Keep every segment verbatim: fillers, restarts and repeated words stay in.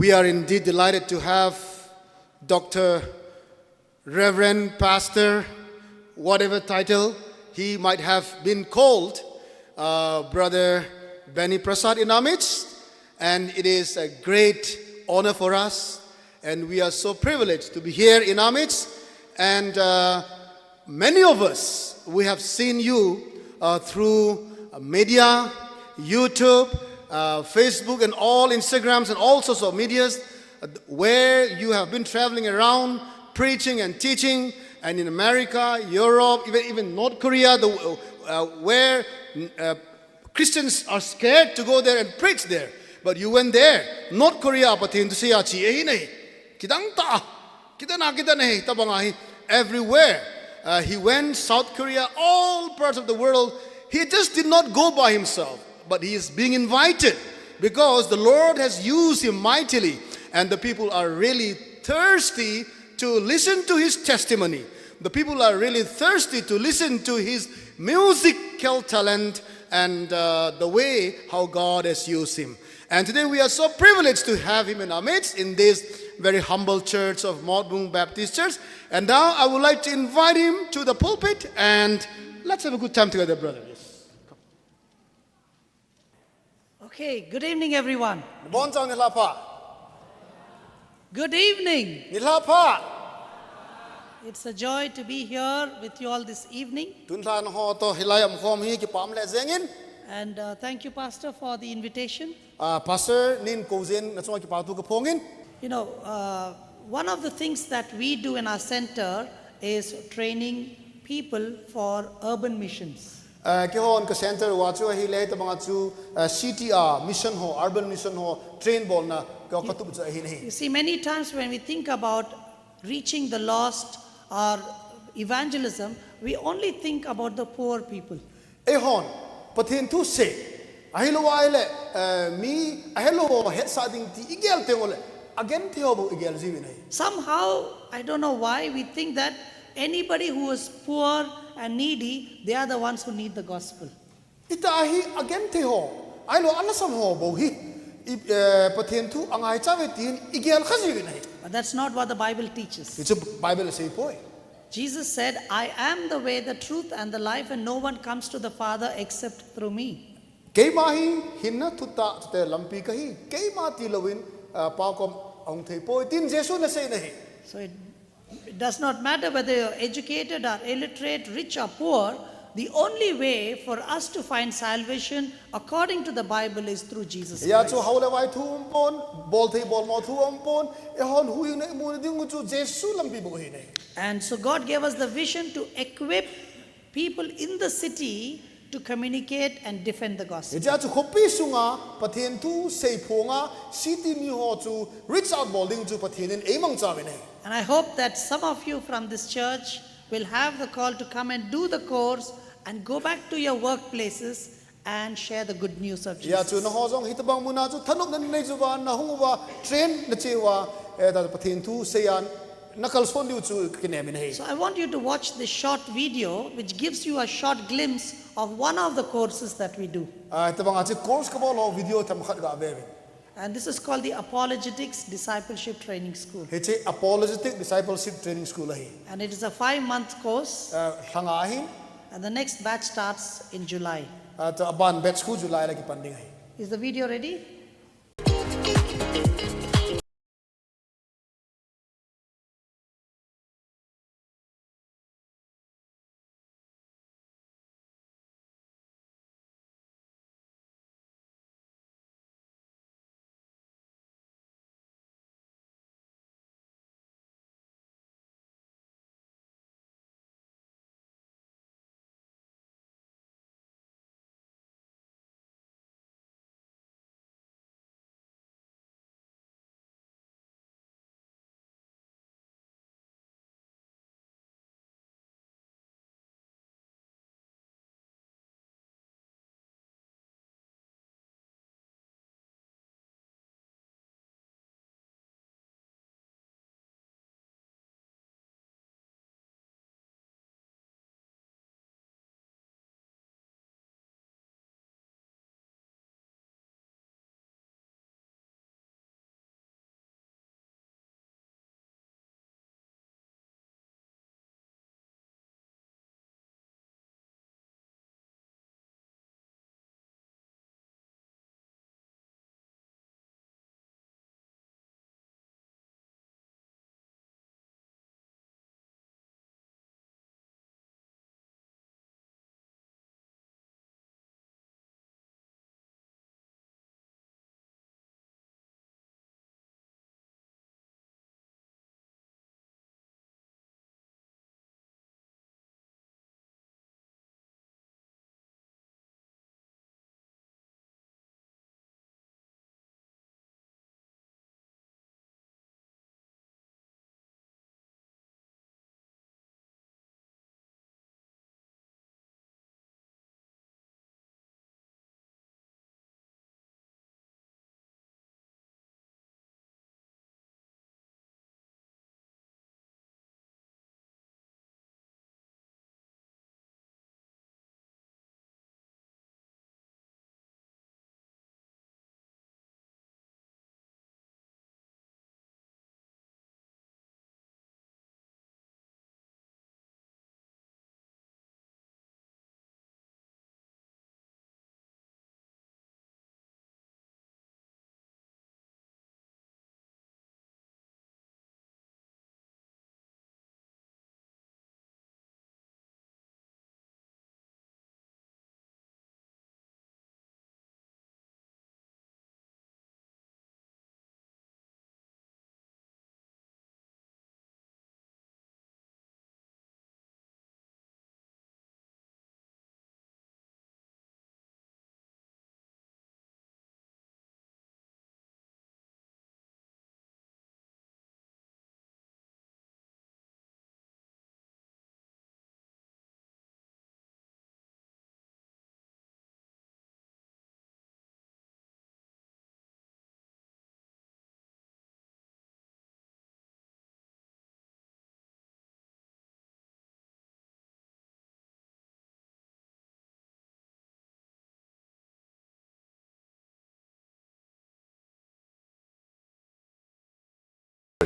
We are indeed delighted to have Doctor Reverend, Pastor, whatever title he might have been called, uh, Brother Benny Prasad in our midst. And it is a great honor for us. And we are so privileged to be here in our midst. And uh, many of us, we have seen you uh, through uh, media, YouTube, uh, Facebook, and all Instagrams and all sorts of medias, uh, where you have been traveling around preaching and teaching, and in America, Europe, even, even North Korea, the, uh, where uh, Christians are scared to go there and preach there. But you went there, North Korea, Pathen thu seiya chi ahi nai. Kidang ta. Kidang a, kidang ahi, tabang ahi. Everywhere uh, he went, South Korea, all parts of the world, he just did not go by himself, but he is being invited because the Lord has used him mightily, and the people are really thirsty to listen to his testimony. The people are really thirsty to listen to his musical talent and uh, the way how God has used him. And today we are so privileged to have him in our midst in this very humble church of Motbung Baptist Church. And now I would like to invite him to the pulpit and let's have a good time together, brother. Yes. Okay, good evening, everyone. Bon chang ni lha pha. Good evening. Ni lha pha. It's a joy to be here with you all this evening. Tun lha na ho to hilai a um khom hi kipah um le jeng in. And uh, thank you, Pastor, for the invitation. Uh, Pastor, nin kou jeng na chunga kipah thu ka phong in. You know, uh, one of the things that we do in our center is training people for urban missions. Uh, kihon ka center uva chu ahile tabang a chu uh, C T R mission ho, urban mission ho train bolna ka ka tup chu ahi nahi. You see, many times when we think about reaching the lost or evangelism, we only think about the poor people. Eihon, Pathen thu sei, ahilou ahile, uh, mi ahilou ho hetsah ding ti igel teng ule, agenthei ho bou igel jiu in ahi. Somehow, I don't know why, we think that anybody who is poor and needy, they are the ones who need the gospel. Ita ahi agenthei ho, ahilou a lhasam ho bou hi, i, uh, Pathen thu angaicha uve tin igel kha jiu in ahi. But that's not what the Bible teaches. Hichu Bible asei poi. Jesus said, I am the way, the truth, and the life, and no one comes to the Father except through me. Keima hi hinna, thutah, chule lampi kahi. Keima tilouvin uh, Pa kom ahung thei poi tin Jesu in asei nahi. So it, it does not matter whether you're educated or illiterate, rich or poor, the only way for us to find salvation according to the Bible is through Jesus Christ. Hia chu hao le vai thu um pon, bolthei bolmo thu um pon, eihon huhhingna imu na ding u chu Jesu lampi bou ahi nahi. And so God gave us the vision to equip people in the city to communicate and defend the gospel. Hichea chu khopi sunga Pathen thu seiphonga city mi ho chu reach out bol ding chu Pathen in eimangcha uvin ahi. And I hope that some of you from this church will have the call to come and do the course and go back to your workplaces and share the good news of Jesus. Hia chu naho jong hitobang muna chu thanopna nanei uva, nahung uva, train nache uva, eh, ta Pathen thu seiya nakalson diu chu kinem in ahi. So I want you to watch this short video which gives you a short glimpse of one of the courses that we do. Ah, tabang a chu course kabol ho video themkhat gave uvin. And this is called the Apologetics Discipleship Training School. Hiche Apologetic Discipleship Training School ahi. And it is a five-month course. Ah, lha nga ahin. And the next batch starts in July. Ah, ta aban batch khu July la kipan ding ahi. Is the video ready?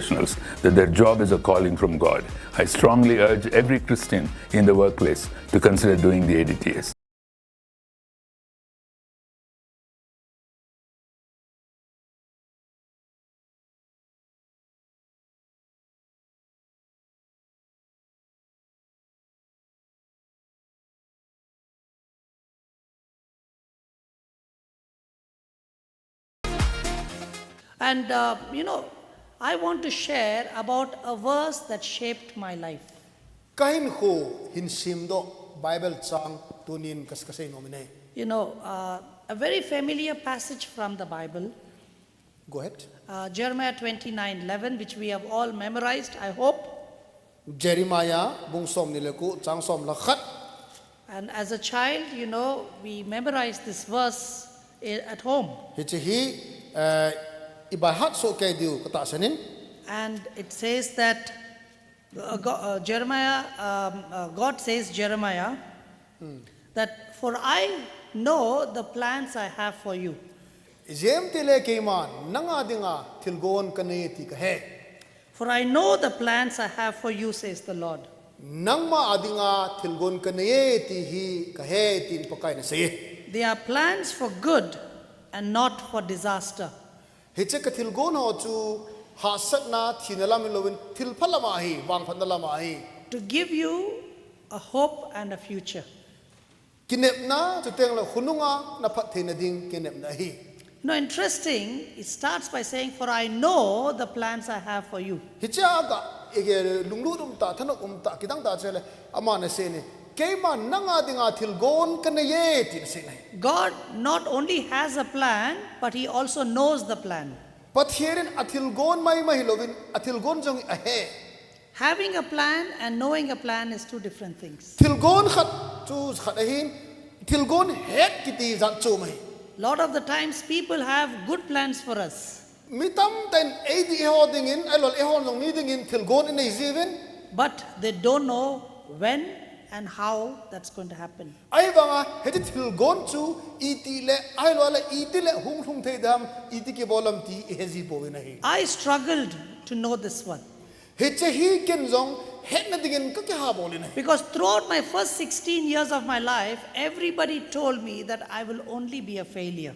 professionals that their job is a calling from God. I strongly urge every Christian in the workplace to consider doing the A D T S. And uh, you know, I want to share about a verse that shaped my life. Kahinkho hin semdoh Bible chang tunin ka, kasei nom in ahi. You know, uh, a very familiar passage from the Bible. Go ahead. Uh, Jeremiah twenty-nine eleven, which we have all memorized, I hope. Jeremiah bung somni le ko chang som le khat. And as a child, you know, we memorized this verse i- at home. Hiche hi, eh, i baihat soh kei diu ka tahsan in. And it says that uh, Go- uh, Jeremiah, um, uh, God says, Jeremiah, that for I know the plans I have for you. Ijemtia le keiman nanga dinga thilgon kanei e ti kahe. For I know the plans I have for you, says the Lord. Nangma a dinga thilgon kanei e ti hi kahe, tin Pakaiyin asei e. They are plans for good and not for disaster. Hiche ka thilgon ho chu hahsatna, thina lam hilouvin, thilpha lam ahi, vangphatna lam ahi. To give you a hope and a future. Kinepna, chuteng le khonunga na phattheina ding kinepna ahi. Now, interesting, it starts by saying, For I know the plans I have for you. Hiche a ka, ike lunglut umtah, thanop umtah, kidang tah chule, aman asei in, Keiman nanga dinga thilgon kanei e, tin asei in ahi. God not only has a plan, but He also knows the plan. Pathen in athilgon maimai hilouvin, athilgon jong ahe. Having a plan and knowing a plan is two different things. Thilgon khat chu khat ahin, thilgon het kiti jat chom ahi. Lot of the times people have good plans for us. Mi tamtah in eidih eiho dingin, ahilouleh eihon jong mi dingin thilgon anei jiuvin. But they don't know when and how that's going to happen. Ahivanga hiche thilgon chu iti le, ahilouleh iti le hung lhung thei dem, iti kibol dem ti ihe ji pouvin ahi. I struggled to know this one. Hiche hi ken jong hetna dingin ka kiha bol in ahi. Because throughout my first sixteen years of my life, everybody told me that I will only be a failure.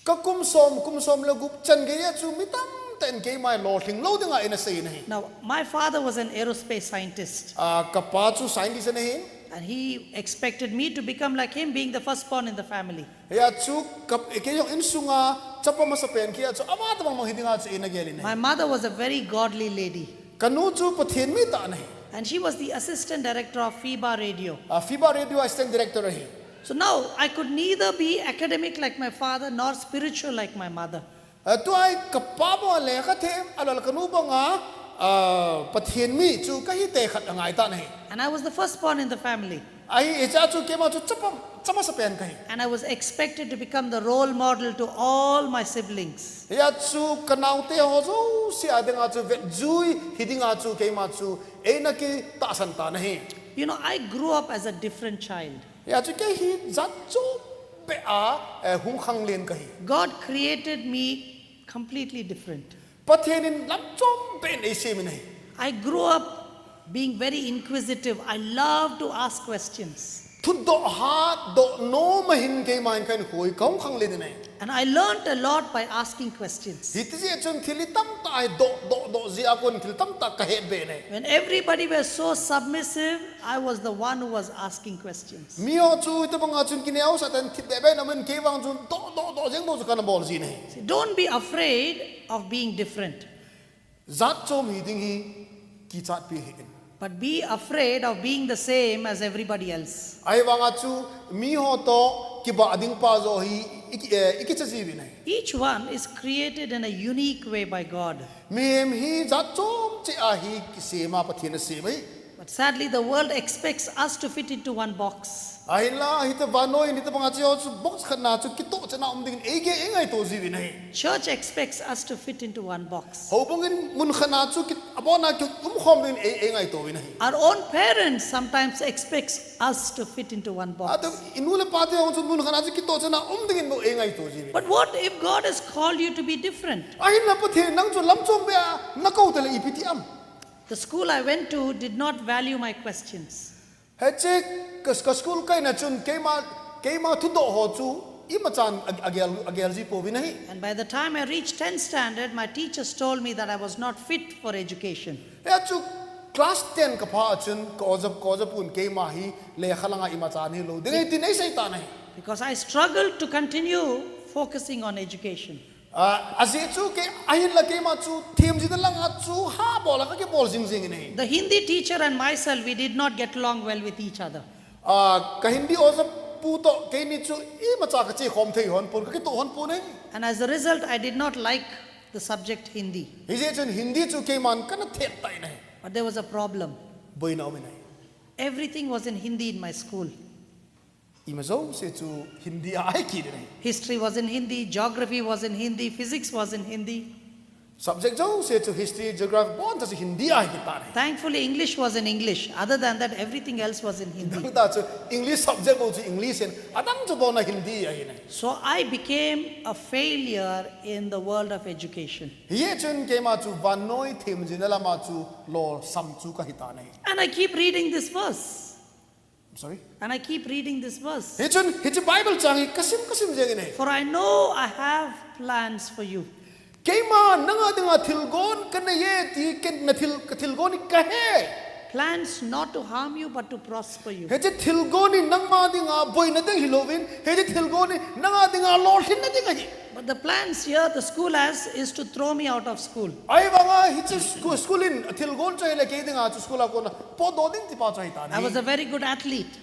Ka kum som, kum som le gup chan geiya chu mi tamtah in keima lolhing lou dinga eina sei in ahi. Now, my father was an aerospace scientist. Ah, ka pa chu scientist ana hin. And he expected me to become like him, being the firstborn in the family. Hia chu ka, kei jong insunga chapa masapen kei a chu ama tabang bang hi dinga chu eina gel in ahi. My mother was a very godly lady. Ka nu chu Pathen mi tah ana hi. And she was the assistant director of FIBA Radio. Ah, FIBA Radio assistant director ahi. So now I could neither be academic like my father nor spiritual like my mother. Ah, tua hi ka pa banga lekha them, ahilouleh ka nu banga, ah, Pathen mi chu kahi te khat angai tan ahi. And I was the firstborn in the family. Ahi, hiche a chu keima chu chapa, chapa masapen kahi. And I was expected to become the role model to all my siblings. Hia chu ka naote ho jouse a dinga chu vetjui hi dinga chu keima chu eina kitahsan tan ahi. You know, I grew up as a different child. Hia chu kei hi jat chom beh a, eh, hung khanglen kahi. God created me completely different. Pathen in lam chom beh in eisem in ahi. I grew up being very inquisitive. I love to ask questions. Thudoh hatdoh nom a hin keima hin kahinkho hi kahung khanglen in ahi. And I learned a lot by asking questions. Hiti jeh chun thil hi tamtah hi doh, doh, doh jeh a kon thil tamtah kahet beh in ahi. When everybody was so submissive, I was the one who was asking questions. Miho chu hitobang a chun kineo sah tan thil beh beh in aum in, kei vang chun doh, doh, doh jeng bou chu kana bol ji in ahi. See, don't be afraid of being different. Jat chom hi ding hi kichatpi hih in. But be afraid of being the same as everybody else. Ahivanga chu miho toh kibah ding pa joh hi i ki, eh, i kicha jiuvin ahi. Each one is created in a unique way by God. Mihem hi jat chom cheh a hi kisem a Pathen in asem ahi. But sadly, the world expects us to fit into one box. Ahinla, hita vannoi in, hita banga cheo chu box khat na chu kitoh chana um dingin eige eingaito jiuvin ahi. Church expects us to fit into one box. Houbung in mun khat na chu kit, abona ki umkhom dingin ei, eingaito uvin ahi. Our own parents sometimes expects us to fit into one box. Atu, inu le pate hung chu mun khat na chu kitoh chana um dingin bou eingaito jiuvin. But what if God has called you to be different? Ahinla Pathen in nang chu lamchom bea nakou tale ipi ti am? The school I went to did not value my questions. Hiche ka, ka school kaina chun keima, keima thudoh ho chu imachan a, agel, agel ji pouvin ahi. And by the time I reached tenth standard, my teachers told me that I was not fit for education. Hia chu class ten kapha a chun ka oja, ka oja pun keima hi lekha langa imacha hilou ding ahi tin eisei tan ahi. Because I struggled to continue focusing on education. Ah, ajeh chu kei, ahinla keima chu themjin langa chu habol a kakibol jing jing in ahi. The Hindi teacher and myself, we did not get along well with each other. Ah, ka Hindi oja pu toh keini chu imacha kache khom thei hon pon, kakitoh hon pon ahi. And as a result, I did not like the subject Hindi. Hijeh chun Hindi chu keiman kana them tan ahi. But there was a problem. Boina um in ahi. Everything was in Hindi in my school. Ima jouse chu Hindi a ahi kit in ahi. History was in Hindi, geography was in Hindi, physics was in Hindi. Subject jouse chu history, geography, boncha chu Hindi a ahi kit tan ahi. Thankfully, English was in English. Other than that, everything else was in Hindi. Adang tah chu English subject bou chu English in, adang chu bon a Hindi ahi in ahi. So I became a failure in the world of education. Hijeh chun keima chu vannoi themjin lama chu lolsam chu kahi tan ahi. And I keep reading this verse. Sorry? And I keep reading this verse. Hichun, hiche Bible chang hi kasim, kasim jeng in ahi. For I know I have plans for you. Keima nanga dinga thilgon kanei e ti, ken na thil, ka thilgon hi kahe. Plans not to harm you but to prosper you. Hiche thilgon hi nangma dinga boina ding hilouvin, hiche thilgon hi nanga dinga lolhinna ding ahi. But the plans here the school has is to throw me out of school. Ahivanga hiche school, school in thilgon chu ahile kei dinga chu school a kona potdoh ding ti pa chu ahi tan ahi. I was a very good athlete.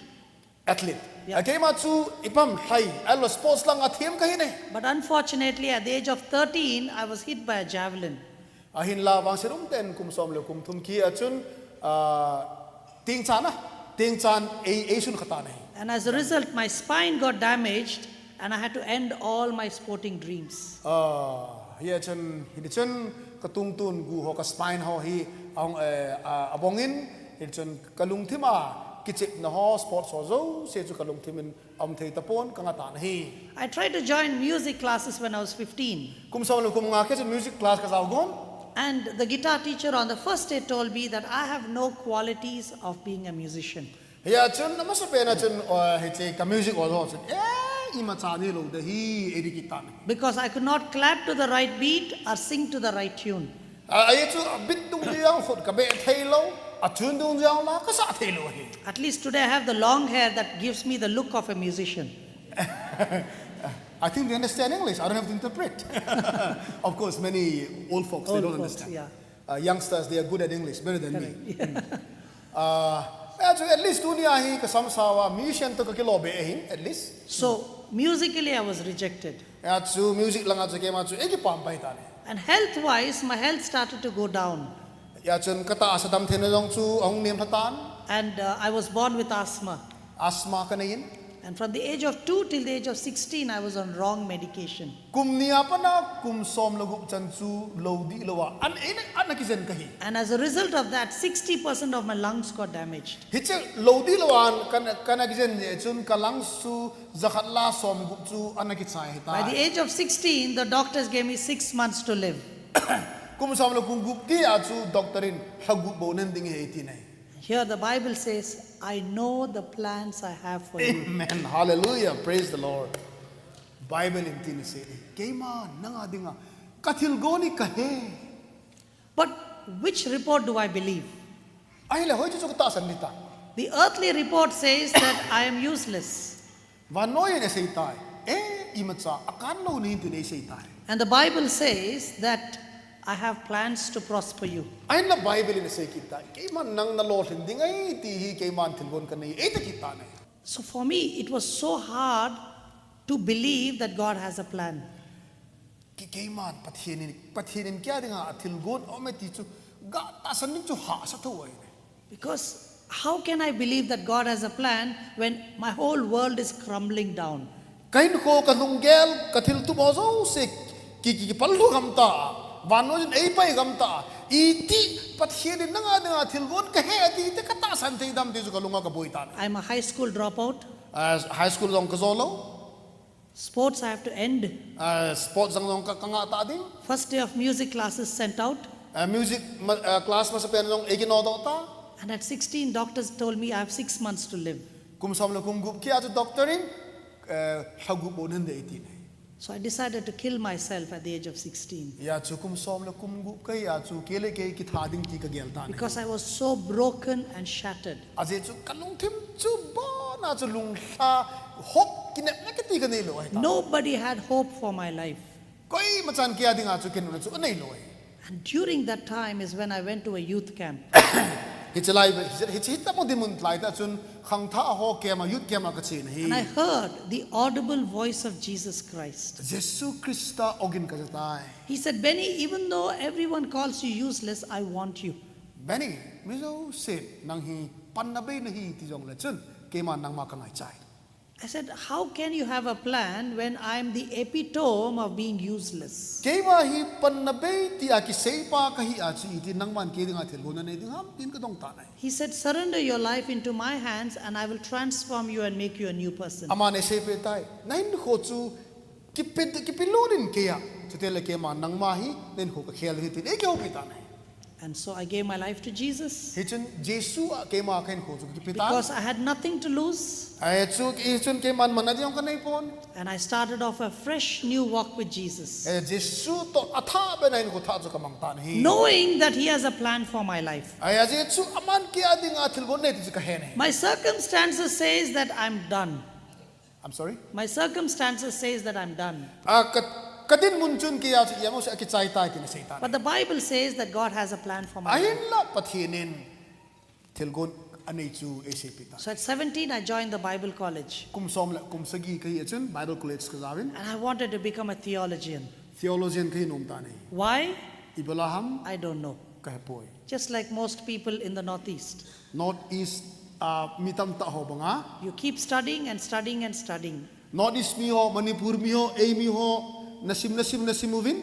Athlete. Yeah. Keima chu ipi ham lhai, ahilou sports langa them kahi in ahi. But unfortunately, at the age of thirteen, I was hit by a javelin. Ahinla vangset umtah in kum som le kum thum kia chun, ah, tingchan a, tingchan ei, eisun kha tan ahi. And as a result, my spine got damaged and I had to end all my sporting dreams. Ah, hia chun, hiti chun ka tungtun gu ho, ka spine ho hi ahung, eh, ah, abong in, hiti chun ka lungthim a kichepna ho, sports ho jouse chu ka lungthim in aum thei tapon ka ngah tan ahi. I tried to join music classes when I was fifteen. Kum som le kum nga kia chun music class ka jao gon. And the guitar teacher on the first day told me that I have no qualities of being a musician. Hia chun, amasapen a chun, uh, hiche ka music oja ho chun, eh, imacha neilou ding ahi, eiti kit tan ahi. Because I could not clap to the right beat or sing to the right tune. A, ahi chu, a beat dungjui a khut ka beh thei lou, a tune dungjui a la ka sah thei lou ahi. At least today I have the long hair that gives me the look of a musician. I think they understand English. I don't have to interpret. Of course, many old folks, they don't understand. Uh, youngsters, they are good at English, better than me. Uh, ahi chu at least tunia hi ka samsa uva, musician toh ka kilo be ahin, at least. So, musically I was rejected. Ahi chu music langa chu keima chu eikipah pai tan ahi. And health wise, my health started to go down. Ahi chun ka tahsa damtheina jong chu ahung nem lha tan. And uh, I was born with asthma. Asthma ka nei in. And from the age of two till the age of sixteen, I was on wrong medication. Kum ni a pat a kum som le gup chan chu lou dihlou a an, an, ana kijen kahi. And as a result of that, sixty percent of my lungs got damaged. Hiche lou dihlou a an kana, kana kijen jeh chun ka lungs chu jakhat le som gup chu ana kichai ahitai. By the age of sixteen, the doctors gave me six months to live. Kum som le kum gup kia chu doctor in lha gup bou nei ding ahi ati nai. Here the Bible says, I know the plans I have for you. Amen. Hallelujah. Praise the Lord. Bible in tin asei, keima nanga dinga ka thilgon hi kahe. But which report do I believe? Ahile hoiche chu katahsan ding ta. The earthly report says that I am useless. Vannoi in asei tai, eh, imacha akan lou nahi tin eisei tai. And the Bible says that I have plans to prosper you. Ahinla Bible in asei kit tai, keiman nang nalolhin ding ahi ti hi keiman thilgon kanei ahi, eiti kit tan ahi. So for me, it was so hard to believe that God has a plan. Kei, keiman Pathen in, Pathen in kei a dinga thilgon aume ti chu, katahsan ding chu hahsa thou ahi. Because how can I believe that God has a plan when my whole world is crumbling down? Kahinkho, kalunggel, kathiltup ho jouse ki ki kipalhu gamta. Vannoi in eipai gamta. Iti Pathen in nanga dinga thilgon kahe ati te katahsan thei dem ti chu kalunga kaboi tan. I'm a high school dropout. Ah, high school jong kajou lou. Sports I have to end. Ah, sport jong jong ka, kangah ta ding. First day of music classes sent out. Ah, music ma, ah, class masapen jong eikinodoh ta. And at sixteen, doctors told me I have six months to live. Kum som le kum gup kia chu doctor in, eh, lha gup bou nahin dei ati nai. So I decided to kill myself at the age of sixteen. Hia chu kum som le kum gup kahi a chu kei le kei kitha ding ti kagel tan. Because I was so broken and shattered. Ajeh chu kalungthim chu abona chu lunglha hop kinepna kiti kanei lou ahi ta. Nobody had hope for my life. Koima chan kei a dinga chu kinepna chu anei lou ahi. And during that time is when I went to a youth camp. Hiche lai, hiche, hiche, hiche tamo dinmun lai ta chun khangthah ho camp a, youth camp a kachen ahi. And I heard the audible voice of Jesus Christ. Jesu Christa ogin kaja tai. He said, "Benny, even though everyone calls you useless, I want you." Benny, mi jousen nang hi panna bei nahi ti jongle chun, keiman nangma kangai chai. I said, "How can you have a plan when I am the epitome of being useless?" Keima hi panna bei tia kiseipa kahi a chu iti nangman kei dinga thilgon nanei ding ham tin kadong tan ahi. He said, "Surrender your life into my hands and I will transform you and make you a new person." Aman eiseipeh tai. Nahinkho chu kipe, kipelut in kei a. Chuteng le keima nangma hi nahinkho kakhel hi tin eikihoupi tan ahi. And so I gave my life to Jesus. Hichun Jesu a keima kahinkho chu kipe tan. Because I had nothing to lose. Ahi chu, hichun keiman manna ding kanei pon. And I started off a fresh new walk with Jesus. Eh, Jesu toh athah beh a hinkho thah chu kamang tan ahi. Knowing that He has a plan for my life. Ahi, ajeh chu aman kei a dinga thilgon nei ti chu kahen ahi. My circumstances says that I'm done. I'm sorry? My circumstances says that I'm done. Ah, ka, kadinmun chun kei a chu imacha kichai tai tin asei tan. But the Bible says that God has a plan for my life. Ahinla Pathen in thilgon anei chu eiseipeh tan. So at seventeen, I joined the Bible college. Kum som le kum sagi kahi a chun Bible college kajaovin. And I wanted to become a theologian. Theologian kahi nom tan ahi. Why? Ibola ham? I don't know. Kahepoi. Just like most people in the Northeast. Northeast, ah, mi tamtah ho banga. You keep studying and studying and studying. Northeast mi ho, Manipur mi ho, ei mi ho, nasim, nasim, nasim uvin.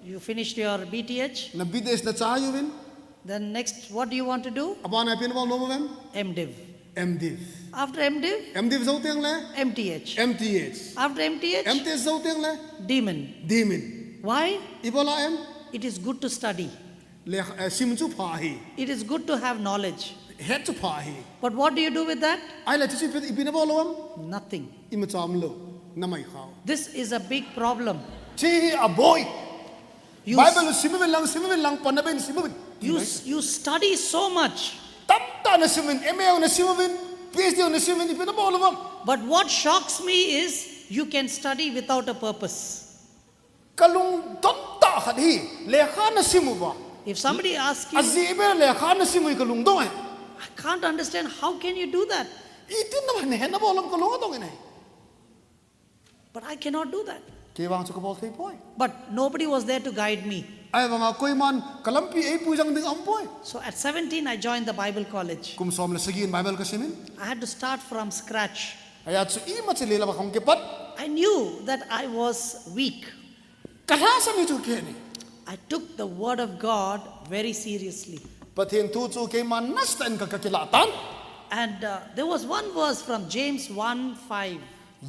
You finished your B T H. Na B T H nachai uvin. Then next, what do you want to do? Abana ipi nabol nom uvem? M Div. M Div. After M Div, M Div jou teng le? M T H. M T H. After M T H, M T H jou teng le? D Min. D Min. Why? Ibola em? It is good to study. Le, eh, sim chu pha ahi. It is good to have knowledge. Het chu pha ahi. But what do you do with that? Ahile chuche ipi, ipi nabol uvem? Nothing. Ima cham lou. Namai khao. This is a big problem. Hiche hi aboi. You, Bible sim uvin lang, sim uvin lang, panna bei in sim uvin. you, you study so much. Tamtah nasim uvin, M A nasim uvin, P H D nasim uvin, ipi nabol uvem? But what shocks me is you can study without a purpose. Kalungdon tah khat hi, lekha nasim uva. If somebody asks you, Ajeh beh lekha nasim u hi kalungdon e. "I can't understand, how can you do that?" Iti naman nahet nabol uvem kalung adong e. But I cannot do that. Kei vang chu kabol thei poi. But nobody was there to guide me. Ahivanga koiman kalampi eipui jang ding aum poi. So at seventeen, I joined the Bible college. Kum som le sagi in Bible kasim in. I had to start from scratch. Ahia chu imacha lel a va hung kipat. I knew that I was weak. Kalhasam hi chu kei ahi. I took the word of God very seriously. Pathen thu chu keiman nasatah in ka, kakilah tan. And uh, there was one verse from James one five.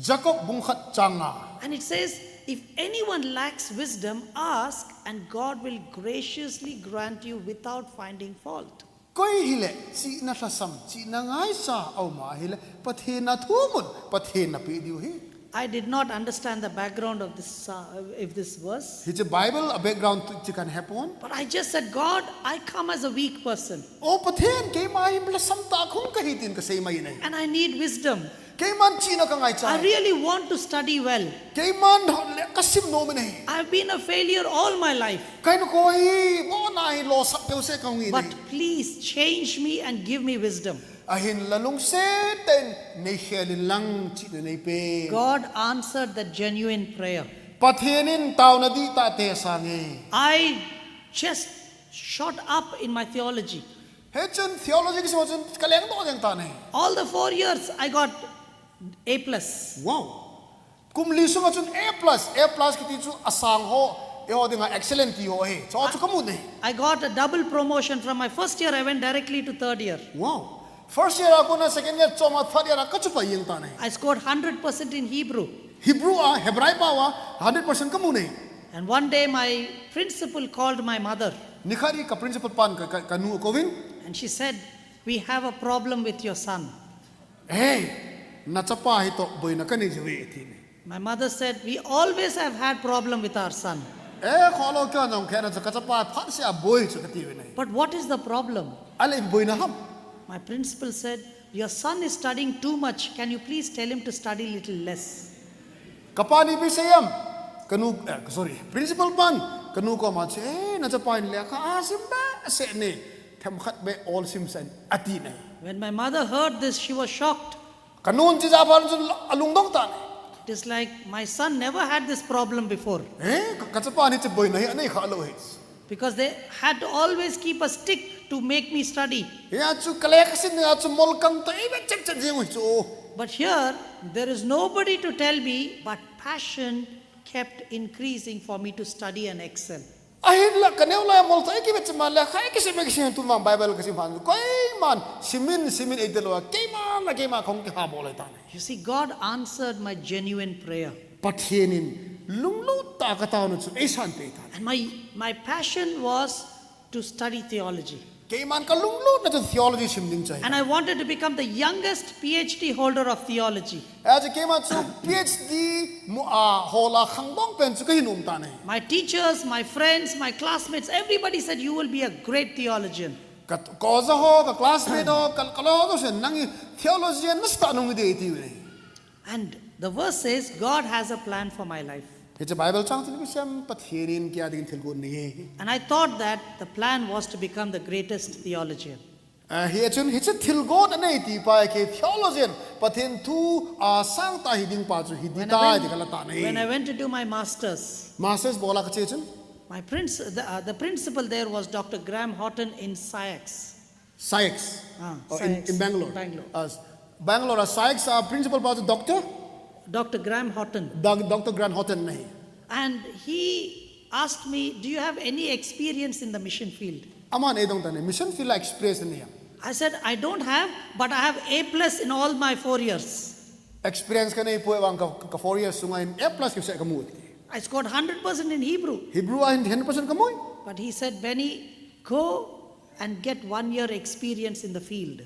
Jacob bung khat chang nga. And it says, "If anyone lacks wisdom, ask, and God will graciously grant you without finding fault." Koi hile, chihna lhasam, chihna ngaisang aum a ahile, Pathen a thumun, Pathen in napeh diu ahi. I did not understand the background of this, uh, of this verse. Hiche Bible a background chu kahe pon. But I just said, "God, I come as a weak person. O Pathen, keima hi mi lhasam tah khong kahi tin kasei mai in ahi. And I need wisdom. Keiman chihna kangaicha. I really want to study well. Keiman kasim nom in ahi. I've been a failure all my life. Kahinkho hi, abona hi losap keu seh kahung in ahi. But please change me and give me wisdom. Ahinla lungset tah in neikhel in lang chihna neipe. God answered that genuine prayer. Pathen in taona dihtah te asang e. I just shot up in my theology. Hichun theology kisim a chun kaleng doh jeng tan ahi. All the four years I got A plus. Wow. Kum li sunga chun A plus, A plus kiti chu asang ho, eiho dinga excellent ti ho ahi. Chu chu kamu ahi. I got a double promotion. From my first year, I went directly to third year. Wow. First year a kona second year chom a third year a kachupa jeng tan ahi. I scored hundred percent in Hebrew. Hebrew a, Hebrai pao a, hundred percent kamu ahi. And one day, my principal called my mother. Nikhat hi ka principal pan ka, ka, kanu kouvin. And she said, "We have a problem with your son." Hey, nachapa hi toh boina kanei jiuve ati ahi. My mother said, "We always have had problem with our son." Eh, kholo kya jong khe na cha kachapa phat se a boi chu kati uve ahi. "But what is the problem?" Ahile boina ham. My principal said, "Your son is studying too much. Can you please tell him to study little less?" Kapa ni pi se yam. Kanu, eh, sorry. Principal pan, kanu koma che, eh, nachapa in lekha asim behseh e. Themkhat beh ol sim sah in ati ahi. When my mother heard this, she was shocked. Kanun chu ja phat chun alungdong tan ahi. It is like, "My son never had this problem before." Eh, ka, kachapa ni chu boina hi anei khalou ahi. Because they had to always keep a stick to make me study. Hia chu kalekha sin a chu molkang toh eive chet chet jeng u chu. But here, there is nobody to tell me, but passion kept increasing for me to study and excel. Ahinla kaneo lai mol toh eikive chet ma lekha eikisim eikisim tun vang Bible kasim phat koiman simin simin eidel uva keiman la keiman kahung kiha bol ahi tan ahi. You see, God answered my genuine prayer. Pathen in lunglut tah a kataona chu eisanpeh tan ahi. And my, my passion was to study theology. Keiman kalunglutna chu theology sim ding chu ahi. And I wanted to become the youngest P H D holder of theology. Achu keiman chu P H D mu a hol a khangdong pen chu kahin um tan ahi. My teachers, my friends, my classmates, everybody said, "You will be a great theologian." Ka, ka oja ho, ka classmate ho, ka, ka loi ho jouse nang hi theologian nasatah nahung hi ding ati uve ahi. And the verse says, "God has a plan for my life." Hiche Bible chang chun kisem Pathen in kei a dingin thilgon anei ahi. And I thought that the plan was to become the greatest theologian. Ah, hichun, hiche thilgon anei tipa hi kei theologian, Pathen thu asang tah hi ding pa chu hi ding tai ti kala tan ahi. When I went to do my masters, masters bol a kache chun, my prince, the, uh, the principal there was Doctor Graham Houghton in SAICS. SAICS. Ah, oh, in, SAICS, in Bangalore. Bangalore. Uh, Bangalore, uh, SAICS, uh, principal pa chu Doctor? Doctor Graham Houghton. Doc-, Doctor Graham Houghton ahi. And he asked me, "Do you have any experience in the mission field?" Aman eidong tan ahi, mission field a experience nahi ham? I said, "I don't have, but I have A plus in all my four years." Experience kanei poi vang ka, ka four years sunga hin A plus kisa kamu. I scored hundred percent in Hebrew. Hebrew a hin hundred percent kamu. But he said, "Benny, go and get one year experience in the field."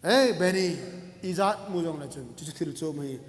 Hey, Benny, ijat mu jongle chun, chuchu thil chu mai.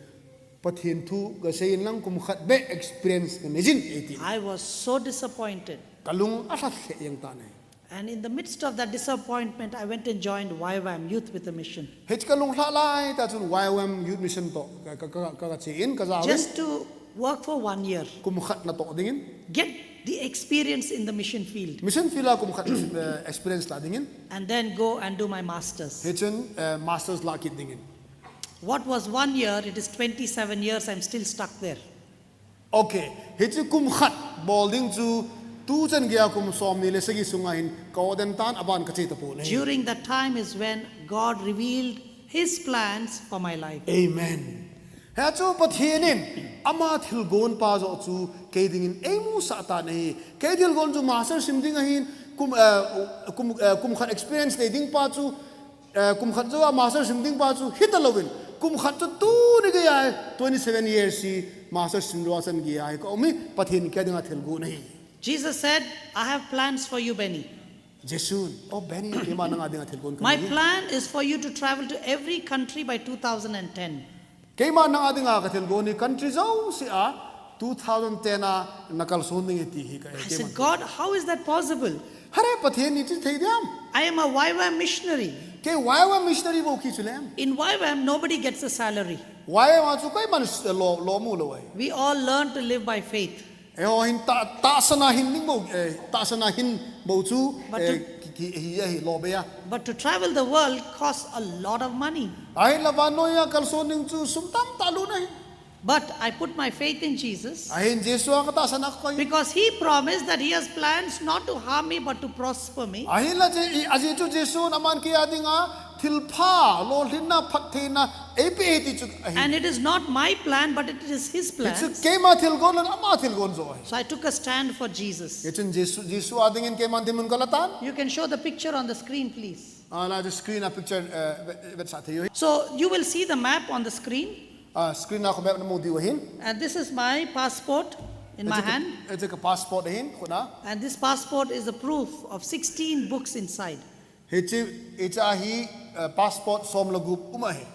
Pathen thu kasei in lang kum khat beh experience kanei jin ati. I was so disappointed. Kalung alha lheh jeng tan ahi. And in the midst of that disappointment, I went and joined Y W A M, Youth with a Mission. Hiche kalung lha lai tah chun Y W A M Youth Mission toh ka, ka, ka, ka, kache in, kajao in. Just to work for one year. Kum khat natoh dingin. Get the experience in the mission field. Mission field a kum khat, eh, experience la dingin. And then go and do my masters. Hichun, eh, masters la kit dingin. What was one year, it is twenty-seven years, I'm still stuck there. Okay, hiche kum khat bol ding chu tuchan geiya kum somni le sagi sunga hin ka-ot den tan, aban kache tapon ahi. During that time is when God revealed his plans for my life. Amen. Hichu Pathen in ama thilgon pa joh chu kei dingin eimusah tan ahi. Kei thilgon chu master sim ding ahin kum, eh, kum, eh, kum khat experience nei ding pa chu Eh, kum khat jou a master sim ding pa chu hita louvin, kum khat chu tuni geiya twenty-seven years hi master sim lou a chan geiya hi ka um hi, Pathen kei dinga thilgon ahi. Jesus said, "I have plans for you, Benny." Jesu'n, "Oh Benny, keima nanga dinga thilgon kanei." "My plan is for you to travel to every country by two thousand and ten." Keima nanga dinga kathilgon hi country jouse a two thousand ten a nakalson ding ahi ti hi ka. I said, "God, how is that possible?" Hare Pathen, hichu thei diam? I am a Y W A M missionary. Kei Y W A M missionary bou kahi chu lem. In Y W A M, nobody gets a salary. Y W A M a chu koiman s-, lo, lo mu lou ahi. We all learn to live by faith. Eiho hin ta, tahsan a hin ding bou, eh, tahsan a hin bou chu, but eh, to, ki, ki, hi, hi, lo be a. But to travel the world costs a lot of money. Ahinla vannoiya kalson ding chu sum tamtah lut ahi. But I put my faith in Jesus Ahin Jesu a katahsan a kakoi. Because he promised that he has plans not to harm me but to prosper me. Ahinla Je, i, ajeh chu Jesun aman kei a dinga thilpha, lolhinna, phattheina eipeh e ti chu ahi. And it is not my plan, but it is his plan. Hichu keima thilgon lou, ama thilgon joh ahi. So I took a stand for Jesus. Hichun Jesu, Jesu a dingin keiman dinmun kala tan. You can show the picture on the screen, please. Ah, la chu screen a picture, eh, vet, vetsah thei u ahi. So you will see the map on the screen. Ah, screen a khu map namu diu ahin. And this is my passport in my hand. Hichu ka passport ahin, khut a. And this passport is a proof of sixteen books inside. Hiche, hiche ahi, eh, passport som le gup um ahi.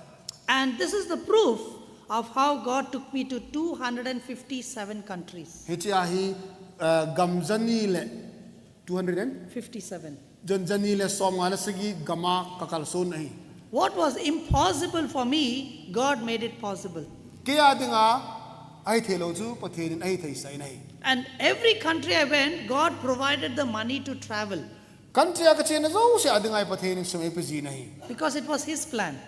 And this is the proof of how God took me to two hundred fifty-seven countries. Hiche ahi, eh, gam jani le two hundred and? Fifty-seven. Jan, jani le som nga le sagi gam a kakalson ahi. What was impossible for me, God made it possible. Kei a dinga ahithei lou chu Pathen in ahithei sah in ahi. And every country I went, God provided the money to travel. Country a kache na jouse a dinga Pathen in sum eipe jin ahi. Because it was his plan.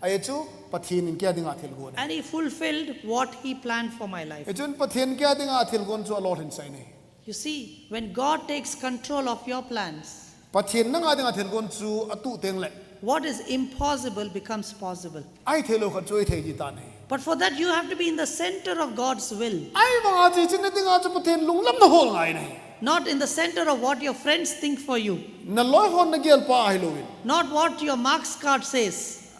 Ajeh chu Pathen in kei a dinga thilgon ahi. And he fulfilled what he planned for my life. Hichun Pathen kei a dinga thilgon chu alolhin sah in ahi. You see, when God takes control of your plans, Pathen nanga dinga thilgon chu atuh teng le, what is impossible becomes possible. Ahithei lou khat chu ahithei ji tan ahi. But for that, you have to be in the center of God's will. Ahivanga chu hiche na dinga chu Pathen lunglam nahol ngai in ahi. Not in the center of what your friends think for you. Naloi hon nagel pa ahi louvin. Not what your marks card says.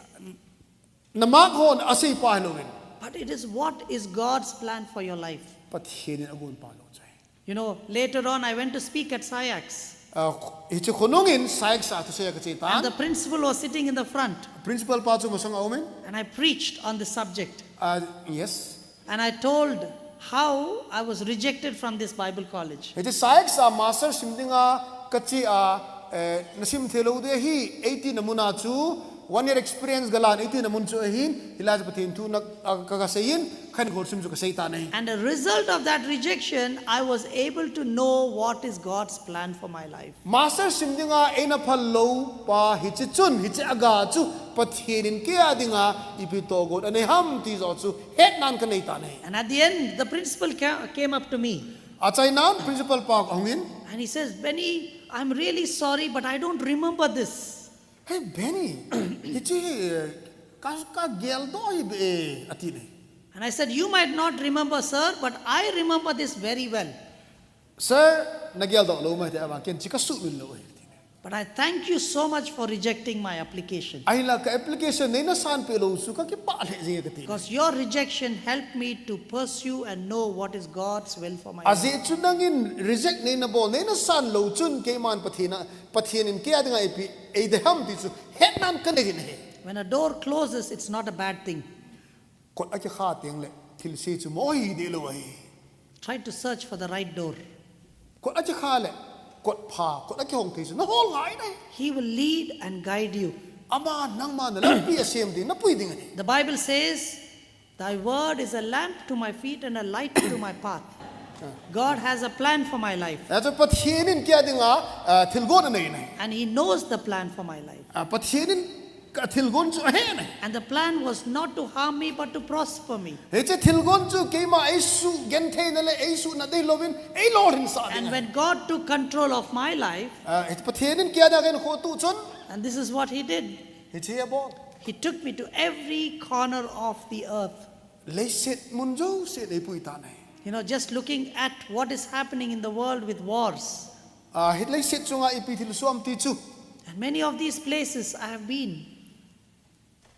Na mark hon asei pa ahi louvin. But it is what is God's plan for your life. Pathen in agon pa lou chu ahi. You know, later on I went to speak at SAIACS. Ah, hiche khonung in SAIACS a thusei a kache tan. And the principal was sitting in the front. Principal pa chu masang a um in. And I preached on the subject. Ah, yes. And I told how I was rejected from this Bible college. Hiche SAIACS a master sim dinga kache a, eh, nasim thei lou ding ahi, eiti na mun a chu one year experience galan eiti na mun chu ahin, hilai chu Pathen thu na, ah, ka, kasei in, khat in khol sim chu kasei tan ahi. And the result of that rejection, I was able to know what is God's plan for my life. Master sim dinga eina phal lou pa hiche chun, hiche a ga chu Pathen in kei a dinga ipi tohgon anei ham ti joh chu hetna kahin nei tan ahi. And at the end, the principal ca-, came up to me. Achainan principal pa ahung in. And he says, "Benny, I'm really sorry, but I don't remember this." "Hey, Benny, hiche hi, eh, ka, kagel doh ahi be," ati in ahi. And I said, "You might not remember, sir, but I remember this very well." "Sir, nagel doh lou maithei, ahivang ken hiche kasuhmil lou ahi," ati in ahi. "But I thank you so much for rejecting my application. Ahinla ka application neina sanpeh lou chu kakipah lheh jeng e kati in ahi. Because your rejection helped me to pursue and know what is God's will for my life." Ajeh chu nangin reject neina bol, neina san lou chun keiman Pathen a, Pathen in kei a dinga ipi eidei ham ti chu hetna kahin nei in ahi. When a door closes, it's not a bad thing. Kot akikha teng le thilse chu mo hideh lou ahi. Try to search for the right door. Kot akikha le kot pha, kot akihong thei chu nahol ngai in ahi. He will lead and guide you. Aman nangma nalampi asem ding, napui ding ahi. The Bible says, "Thy word is a lamp to my feet and a light to my path." God has a plan for my life. Achu Pathen in kei a dinga, ah, thilgon anei in ahi. And he knows the plan for my life. Ah, Pathen in ka thilgon chu ahe in ahi. And the plan was not to harm me, but to prosper me. Hiche thilgon chu keima eisugentheina le eisuhna dei louvin eilolhin sah ding ahi. And when God took control of my life, Ah, hiche Pathen in kei a dinga eikhotuh chun. And this is what he did. Hiche abol. He took me to every corner of the earth. Leiset mun jouse in eipui tan ahi. You know, just looking at what is happening in the world with wars. Ah, hi leiset chunga ipi thil soh ham ti chu. And many of these places I have been.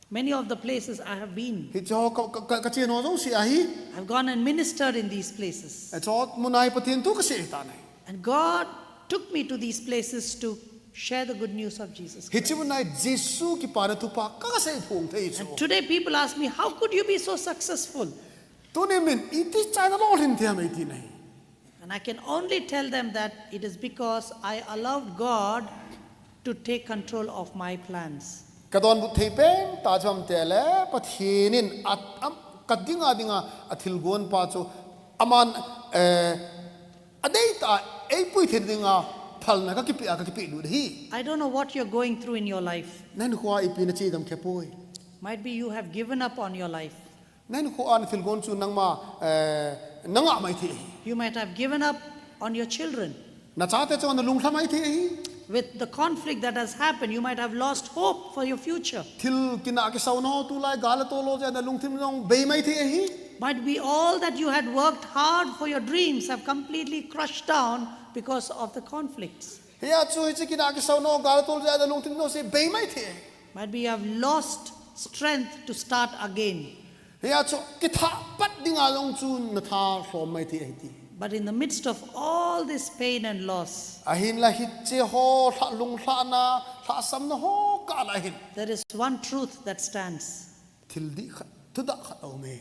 Many of the places I have been. Hiche ho ka, ka, ka, kache nau jouse ahi. I've gone and ministered in these places. Hiche ho mun a hi Pathen thu kasei ahitan ahi. And God took me to these places to share the good news of Jesus Christ. Hiche mun a hi Jesu kipana thupha ka, kasei phong thei chu. And today people ask me, "How could you be so successful?" Tuni min, iti chai nalolhin thei ham eiti ahi. And I can only tell them that it is because I allowed God to take control of my plans. Kadonbut thei pen tah chu ham itile, Pathen in a, a, kadinga dinga athilgon pa chu aman, eh, adeitah a eipui thei dinga phalna kakipeh a, kakipeh lut ahi. I don't know what you're going through in your life. Nahinkhoa ipi nache dam khapoi. Might be you have given up on your life. Nahinkho a nathilgon chu nangma, eh, nangah mai thei ahi. You might have given up on your children. Nachate chunga nalunglha mai thei ahi. With the conflict that has happened, you might have lost hope for your future. Thil kinah kisau na ho tulai gal le tol ho jeh a nalungthim jong bei mai thei ahi. Might be all that you had worked hard for your dreams have completely crushed down because of the conflicts. Hia chu hiche kinah kisau na ho gal le tol jeh a nalungthim jong se bei mai thei ahi. Might be you have lost strength to start again. Hia chu kithah pat dinga jong chu natha lhom mai thei ahi ti. But in the midst of all this pain and loss, Ahinla hiche ho lha lunglhahna, lhahsamna ho kah lah hin there is one truth that stands. Thil dih khat, thudah khat aume.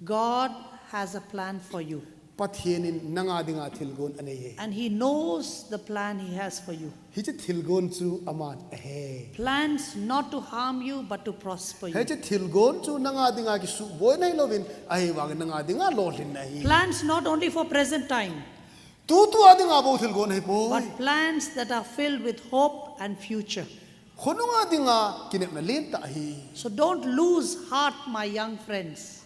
God has a plan for you. Pathen in nanga dinga thilgon anei e. And he knows the plan he has for you. Hiche thilgon chu aman ahe. Plans not to harm you, but to prosper you. Hiche thilgon chu nanga dinga kisuhboi nahi louvin, ahivangin nanga dinga lolhinna ahi. Plans not only for present time, Tutua dinga bou thilgon ahipoi. But plans that are filled with hope and future. Khonunga dinga kinepna lentah ahi. So don't lose heart, my young friends.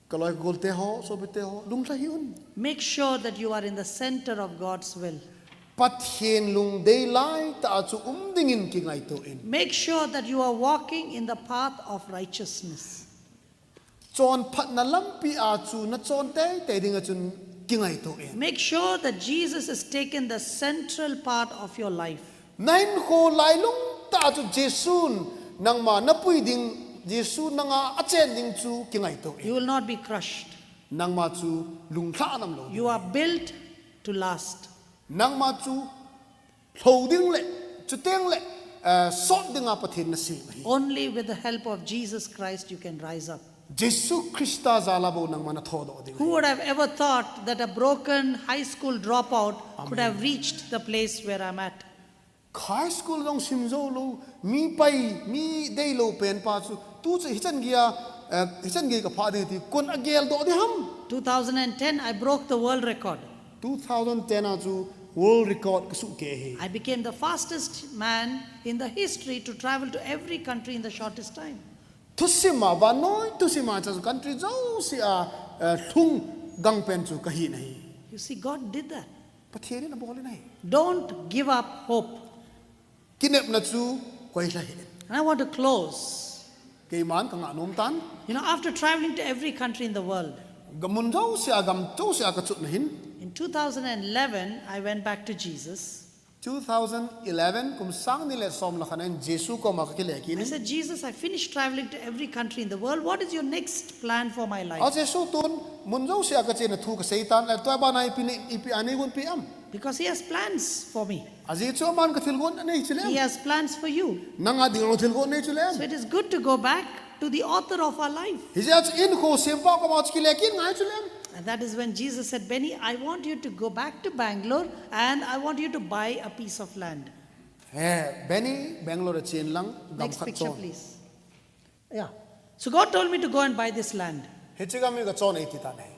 Kaloi kagolte ho, sopite ho, lunglha hih un. Make sure that you are in the center of God's will. Pathen lungdei laitah a chu um dingin kingaito in. Make sure that you are walking in the path of righteousness. Chonphatna lampi a chu nachon teitei dinga chun kingaito in. Make sure that Jesus has taken the central part of your life. Nahinkho lailung tah a chu Jesun nangma napui ding, Jesu nanga achen ding chu kingaito in. You will not be crushed. Nangma chu lunglhah nam lou ding. You are built to last. Nangma chu lhou ding le, chuteng le, eh, sot dinga Pathen nasem ahi. Only with the help of Jesus Christ you can rise up. Jesu Christa jal a bou nangma nathodoh ding ahi. Who would have ever thought that a broken high school dropout could have reached the place where I'm at? High school jong simjou lou, mi pai, mi deilou pen pa chu, tu chu hichan geiya, eh, hichan gei kaphah ding ti, koin ageldoh ding ham? Two thousand and ten, I broke the world record. Two thousand ten a chu world record kasuhkeh ahi. I became the fastest man in the history to travel to every country in the shortest time. Thusim a, vannoi thusim a chu country jouse a, eh, lhung gangpen chu kahi nahi. You see, God did that. Pathen in abol in ahi. Don't give up hope. Kinepna chu koilha hih in. And I want to close. Keiman kangah nom tan. You know, after traveling to every country in the world, Ga-, mun jouse a, gam jouse a kachutna hin. In two thousand and eleven, I went back to Jesus. Two thousand eleven, kum sang ni le som le khat in Jesu koma kakile kit in. I said, "Jesus, I finished traveling to every country in the world. What is your next plan for my life?" A Jesu, tun mun jouse a kachena thu kasei tan, le tua bana ipi nei, ipi anei gonpeh am? Because he has plans for me. Ajeh chu aman kathilgon anei chu le am? He has plans for you. Nanga dinga thilgon anei chu le am? So it is good to go back to the author of our life. Hijeh a chu hinkho sempa koma chu kile kit ngai chu le am? And that is when Jesus said, "Benny, I want you to go back to Bangalore and I want you to buy a piece of land." Eh, Benny, Bangalore a chen lang, gam khat chon. Next picture, please. Yeah. So God told me to go and buy this land. Hiche gam hi kachon e ati tan ahi.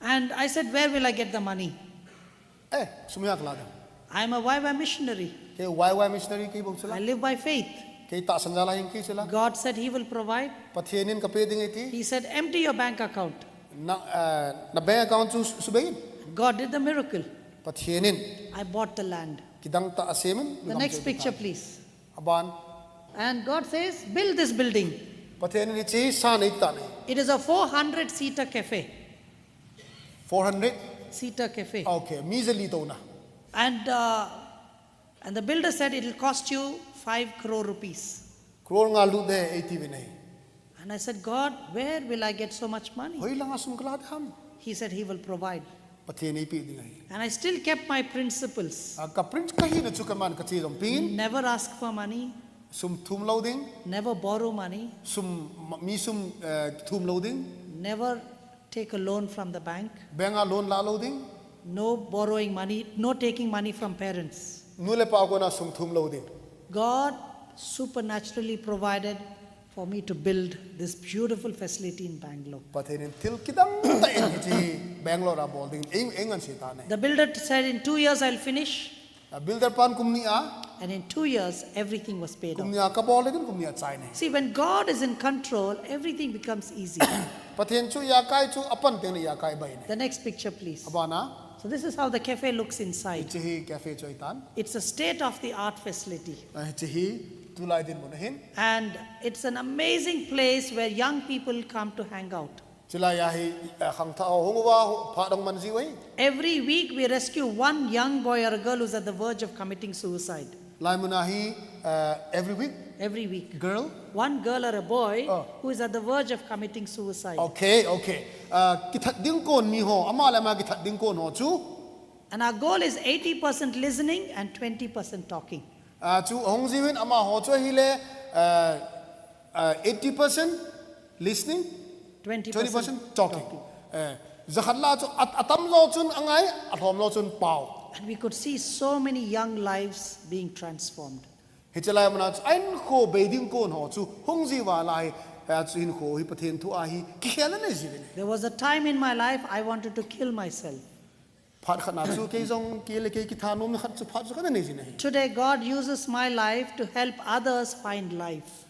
And I said, "Where will I get the money?" Eh, sum iha kalah ding? I'm a Y Y missionary. Kei Y Y missionary kei bou chu la. I live by faith. Kei tahsan jal a hing kei chu la. God said he will provide. Pathen in kapeh ding ahi ati. He said, "Empty your bank account." Na, eh, na bank account chu su-, subei in. God did the miracle. Pathen in. I bought the land. Kidang tah asem in. The next picture, please. Aban. And God says, "Build this building." Pathen in hiche hi san e ati tan ahi. It is a four hundred seater cafe. Four hundred? Seater cafe. Okay, mi jali touna. And, uh, and the builder said, "It will cost you five crore rupees." Crore nga lut ding ahi ati uvin ahi. And I said, "God, where will I get so much money?" Hoilanga sum kalah ding ham? He said he will provide. Pathen in eipeh ding ahi. And I still kept my principles. A ka princ-, kahina chu kaman kache jong pin. Never ask for money. Sum thum lou ding. Never borrow money. Sum, ma-, mi sum, eh, thum lou ding. Never take a loan from the bank. Bank a loan la lou ding. No borrowing money, no taking money from parents. Nu le pa koma sum thum lou ding. God supernaturally provided for me to build this beautiful facility in Bangalore. Pathen in thil kidang tah in hiche Bangalore a bol ding in, in, in angansei tan ahi. The builder said, "In two years I'll finish." A builder pan kum ni a. And in two years, everything was paid off. Kum ni a kabol le ding, kum ni a chai in ahi. See, when God is in control, everything becomes easy. Pathen chu ijakai chu apan teng le ijakai bai ahi. The next picture, please. Abana. So this is how the cafe looks inside. Hiche hi cafe chu ahitan. It's a state-of-the-art facility. Ah, hiche hi tulai dinmun ahin. And it's an amazing place where young people come to hang out. Chulai a hi, eh, khangthah ho hung uva, phat hung man jiu ahi. Every week we rescue one young boy or a girl who's at the verge of committing suicide. Laimun a hi, eh, every week, Every week. Girl? One girl or a boy Oh. who is at the verge of committing suicide. Okay, okay. Eh, kithat ding kon mi ho, ama le ama kithat ding kon ho chu. And our goal is eighty percent listening and twenty percent talking. Ah, chu hung jiuvin amaho chu ahile, eh, eh, eighty percent listening, Twenty percent twenty percent talking. talking. Eh, jakhat la chu at-, atam lou chun angai, alhom lou chun pao. And we could see so many young lives being transformed. Hiche lai muna chu ahinkho bei ding kon ho chu hung jiuva lai, eh, chu hinkho hi Pathen thu a hi kikhel anei jiuvin ahi. There was a time in my life I wanted to kill myself. Phat khat na chu kei jong kei le kei kithanom khat chu phat chu kana nei jin ahi. Today, God uses my life to help others find life.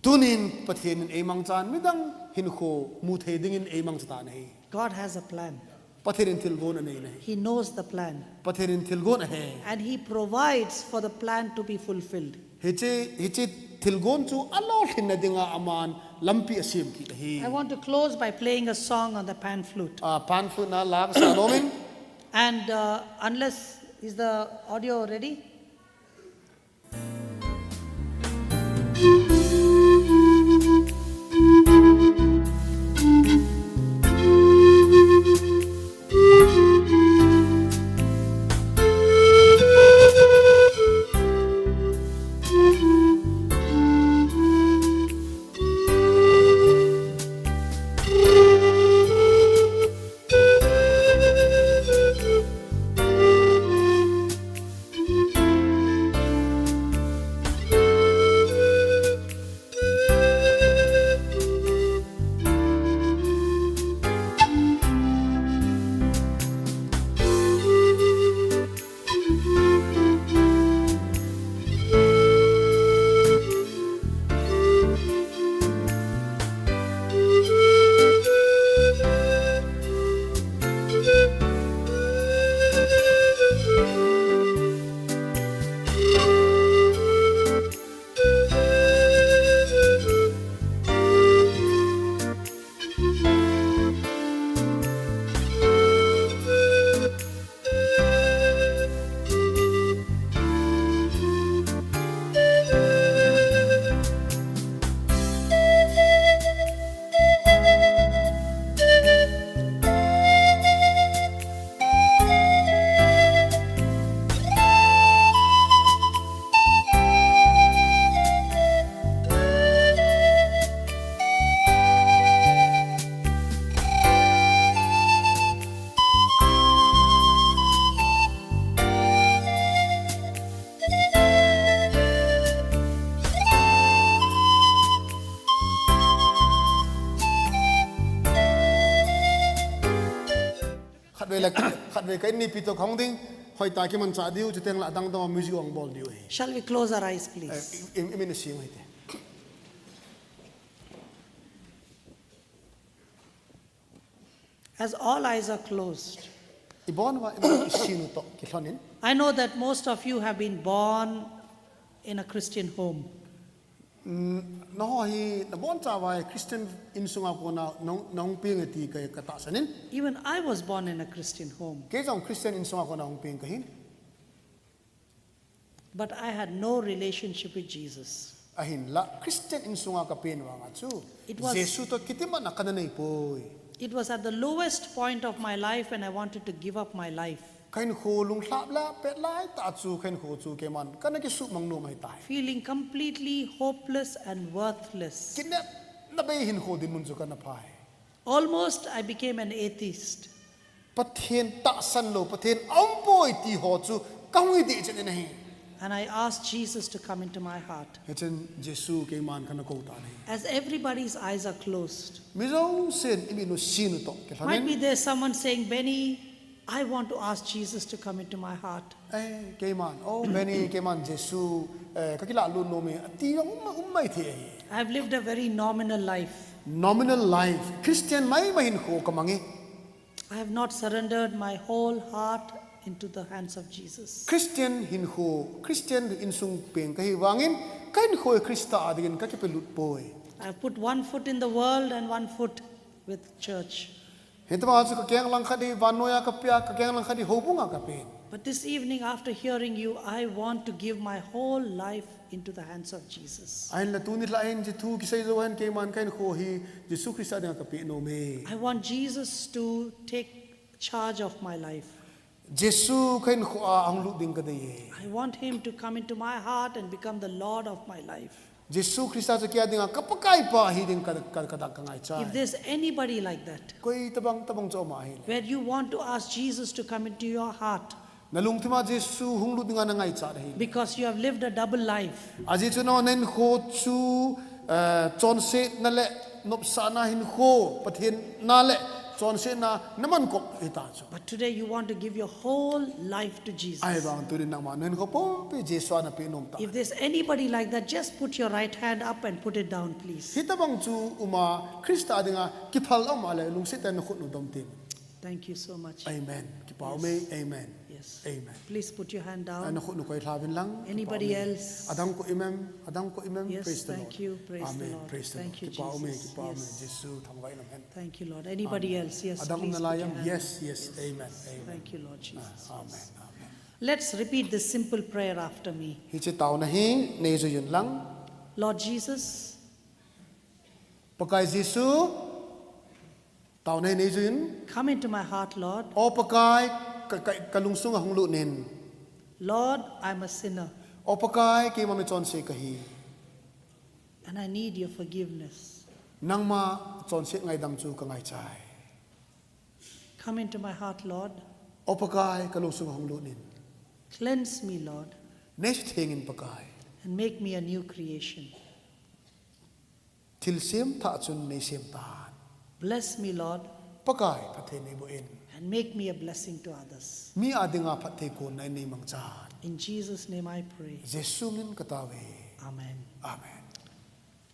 Tunin Pathen in eimangchan midang hinkho mu thei dingin eimangcha tan ahi. God has a plan. Pathen in thilgon anei in ahi. He knows the plan. Pathen in thilgon ahe. And He provides for the plan to be fulfilled. Hiche, hiche thilgon chu alolhinna dinga aman lampi asem kit ahi. I want to close by playing a song on the pan flute. Ah, pan flute na la kasa nomin. And uh, unless, is the audio ready? Khatvei le, khatvei ka in nipi toh kahung ding, hoitah a kimanchah diu, chuteng le adang dang a music ahung bol diu ahi. Shall we close our eyes, please? Eh, i, i, i min sing u hite. As all eyes are closed, I bon uva, i min i sin u toh kilhon in. I know that most of you have been born in a Christian home. Mm, nangho hi, nabonchauva hi Christian insunga kona nahung, nahung peng e ti ka, ka tahsan in. Even I was born in a Christian home. Kei jong Christian insunga kona hung peng kahin. But I had no relationship with Jesus. Ahinla, Christian insunga kapen vanga chu, It was Jesu toh kitimatna kana nei poi. It was at the lowest point of my life when I wanted to give up my life. Kahinkho lunglhap la pet laitah chu kahinkho chu keiman kana kisuhmang nom ahitai. Feeling completely hopeless and worthless. Kinepna bei hinkho dinmun chu kana phai. Almost I became an atheist. Pathen tahsan lou, Pathen aumpoi ti ho chu kahung hi dehchet in ahi. And I asked Jesus to come into my heart. Hichun Jesu keiman kana kou tan ahi. As everybody's eyes are closed. Mi jousen i min u sin u toh kilhon in. Might be there's someone saying, Benny, I want to ask Jesus to come into my heart. Eh, keiman, oh, Benny, keiman Jesu, eh, kakilah lut nom e, ati jong um, um maithei ahi. I've lived a very nominal life. Nominal life, Christian maimai hinkho ka mang e. I have not surrendered my whole heart into the hands of Jesus. Christian hinkho, Christian insung peng ka hi vangin, ka hinkho hi Christa a dingin ka kipelut poi. I have put one foot in the world and one foot with church. Hitobang chu ka keng lang khat hi vannoiya ka pia, ka keng lang khat hi houbunga ka pen. But this evening, after hearing you, I want to give my whole life into the hands of Jesus. Ahinla tuni lhah hin hiche thu kisei jou hin keiman ka hinkho hi Jesu Christa dinga ka peh nom e. I want Jesus to take charge of my life. Jesu ka hinkho a ahung lut ding ka dei e. I want him to come into my heart and become the Lord of my life. Jesu Christa chu kei a dinga ka Pakaipa hi ding ka, ka, ka, ka ngaicha. If there's anybody like that, Koi tabang tabang chu ama hi. Where you want to ask Jesus to come into your heart. Na lungthima Jesu hung lut dinga na ngaicha na hi. Because you have lived a double life. Ajeh chu na hinkho chu eh, chonsetna le nopsahna hinkho, Pathen na le chonsetna na man kop hita chu. But today you want to give your whole life to Jesus. Ahivang tunin nangma na hinkho pumpi Jesu a na peh nom ta. If there's anybody like that, just put your right hand up and put it down, please. Hitabang chu uma Christa dinga kiphal a um a le lungset tah in na khut u dom tin. Thank you so much. Amen. Kipa um e. Amen. Yes. Amen. Please put your hand down. Na khut u koi lha vin lang. Anybody else? Adang koi um em? Adang koi um em? Yes, Praise the Lord. Thank you. Praise Amen. the Lord. Praise the Thank Lord. You, Kipa Jesus. Um e. Kipa um e. Yes. Jesu thangvah in um hen. Thank you, Lord. Anybody Amen. Else? Yes. Adang um nalai em? Yes. Yes. Amen. Amen. Thank you, Lord Jesus. Ah, amen. Amen. Let's repeat this simple prayer after me. Hiche taona hi nei jui un lang. Lord Jesus. Pakai Jesu. Taona hi nei jui un. Come into my heart, Lord. O Pakai, ka, ka, ka lungsunga hung lut in. Lord, I'm a sinner. O Pakai, keima michonse kahi. And I need your forgiveness. Nangma chonset ngaidam chu ka ngaichai. Come into my heart, Lord. O Pakai, ka lungsunga hung lut in. Cleanse me, Lord. Nei sutheng in Pakai. And make me a new creation. Thilsem thah chun nei sem tan. Bless me, Lord. Pakai, phatthei nei boh in. And make me a blessing to others. Mi a dinga phatthei konna in nei mangchan. In Jesus' name I pray. Jesu min ka tao e. Amen. Amen.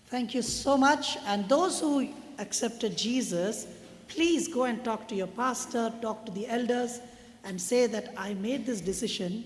Thank you so much. And those who accepted Jesus, please go and talk to your pastor, talk to the elders, and say that I made this decision.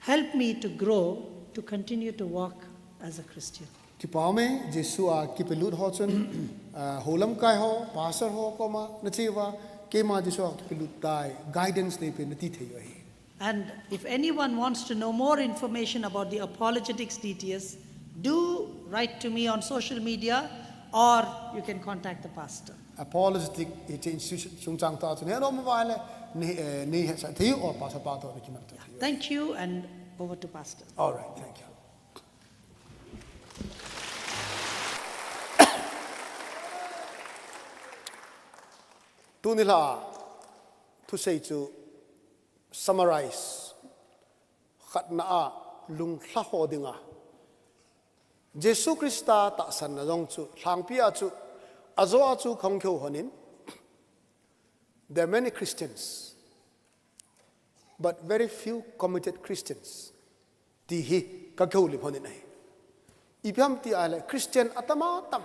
Help me to grow, to continue to walk as a Christian. Kipa um e, Jesu a kipelut ho chun, ah, houlamkai ho, pastor ho koma, na che uva, keima Jesu a kipelut tai, guidance nei pen na ti thei u ahi. And if anyone wants to know more information about the apologetics D T S, do write to me on social media or you can contact the pastor. Apologetic hiche institution chungchang tah a chun, he nom uva le, nei, eh, nei hetsah thei u, pastor pa toh nei kiman thei u. Thank you and over to pastor. All right, thank you. Tuni lha a thusei chu summarize, khatna a lunglha ho dinga Jesu Christa tahsanna jong chu, lhangpi a chu, ajo a chu kahung kihou lhonin, there are many Christians, but very few committed Christians, ti hi ka kihoulim lhonin ahi. Ipi ham ti ahile, Christian atam atam.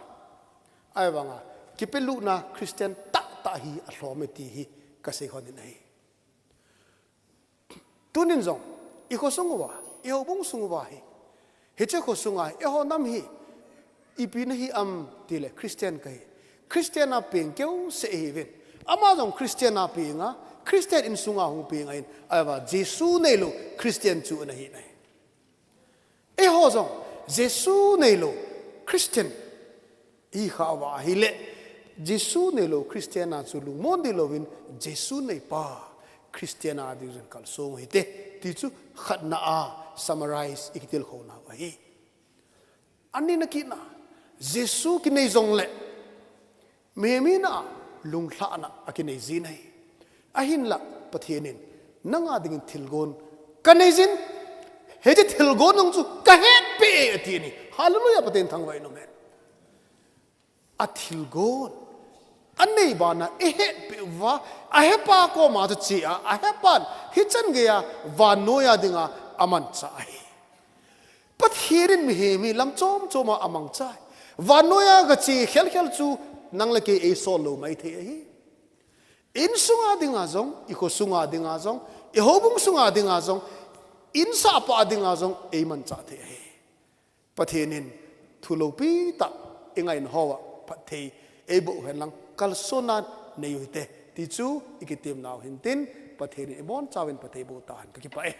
Ahivanga, kipelutna Christian tahtah hi alhom e ti hi ka sei lhonin ahi. Tunin jong, i khosung uva, i houbung sung uva hi. Hiche khosunga, eiho nam hi, ipi nahi ham tile Christian kahi. Christian a peng keu seh ihiuvin. Ama jong Christian a penga, Christian insunga hung penga ahin, ahivang Jesu neilou Christian chu nahi nahi. Eiho jong Jesu neilou Christian ihi khah uva ahile, Jesu neilou Christian a chu lungmon ding louvin, Jesu neipa Christian a ding jong kalsong u hite, ti chu khatna a summarize i kitilkhouna u ahi. Anina kitna, Jesu kinei jongle, mihem hina a lunglhahna akinei jin ahi. Ahinla Pathen in, nanga dingin thilgon kanei jin, hiche thilgon jong chu kahetpeh e ati ahi. Hallelujah, Pathen thangvah in um hen. Athilgon anei bana eihetpeh uva, ahepa koma chu che a, ahepan hichan geiya vannoiya dinga amanchah ahi. Pathen in mihem hi lam chom choma amangchai. Vannoiya gache khelkhel chu nang le kei eisol lou maithei ahi. Insunga dinga jong, ikho sunga dinga jong, ihoubung sunga dinga jong, insahpa dinga jong eimanchah thei ahi. Pathen in thu loupi tah ingaina hoa phatthei eiboh hen lang kalsonna neiu hite, ti chu ikitemnau hintin, Pathen in ibonchauvin phatthei boh tahen, kakipah e.